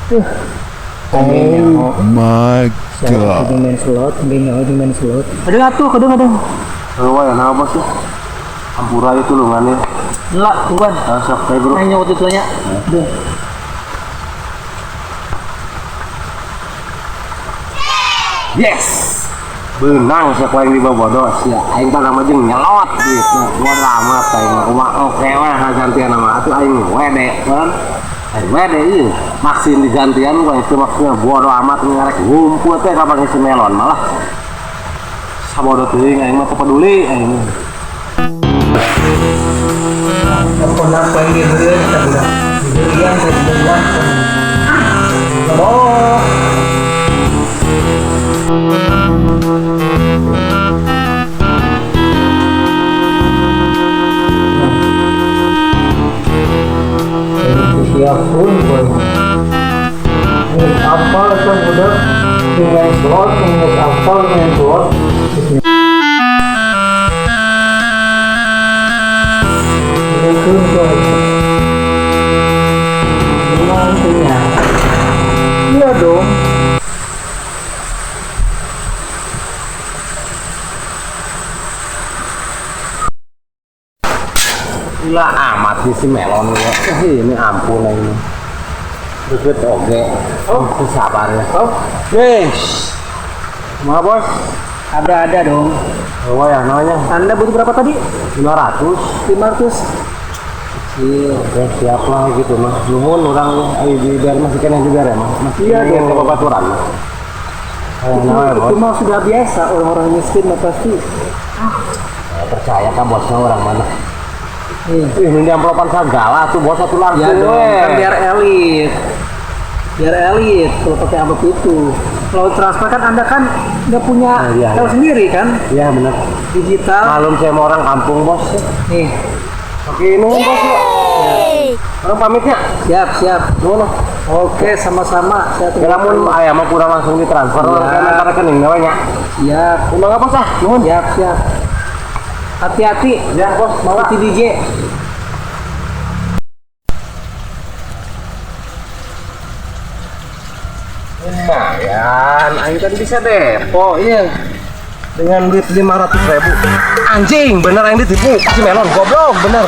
Oh my god. Main slot, main slot. Ada atuh, kadang-kadang. Wah, ya nama bos ya. Hampura itu tulungannya. Lah, tungguan. Ah, sok kayak bro. Nanya waktu itu nya. Duh. Yes. Benang sok lain di bawah bodos ya. Aing tah nama jeung nyelot gitu. Bodo amat aing mah. Kumaha oke weh gantian nama atuh aing wede kan. Aing wede ieu. Maksin digantian gua itu maksudnya bodo amat ngarek ngumpul teh kapan ngisi melon malah. Sabodo teuing aing mah teu peduli aing. Telepon apa yang diberi kita budak diberian saya diberian. Oh. Siap pun boy. Ini apa kan budak main slot, main apa main slot. Iya dong. Gila amat nih si melon ya. Ini ampun ini. Deket oke. Oh, sabar ya. Oh, yes. Ma bos, ada dong. Oh ya namanya. Anda butuh berapa tadi? 500. 500. Kecil. Oke, siap lah gitu mah. Nuhun orang ayo dibayar masih kena juga ya mah. Masih iya dong. Ke babaturan mah. Itu mah sudah biasa orang-orang miskin mah pasti. Ah, percaya kan bosnya orang mana? Ih, ini amplopan segala tuh bos satu langsung. Ya dong, kan biar elit. Biar elit kalau pakai amplop itu. Kalau transfer kan Anda kan nggak punya tahu sendiri kan? Iya benar. Digital. Malum saya mau orang kampung bos. Nih. Oke, nuhun bos ya. Orang pamitnya. Siap, siap. Nuhun. Oke, sama-sama. Saya tunggu. Lamun aya mah kurang langsung ditransfer ya. Kan rekening namanya. Siap. Kumaha bos ah? Nuhun. Siap, siap. Hati-hati. Ya, bos. Mau DJ. Lumayan, aing tadi bisa depo, iya. Dengan duit 500.000. Anjing, bener aing ditipu. Si melon goblok, bener.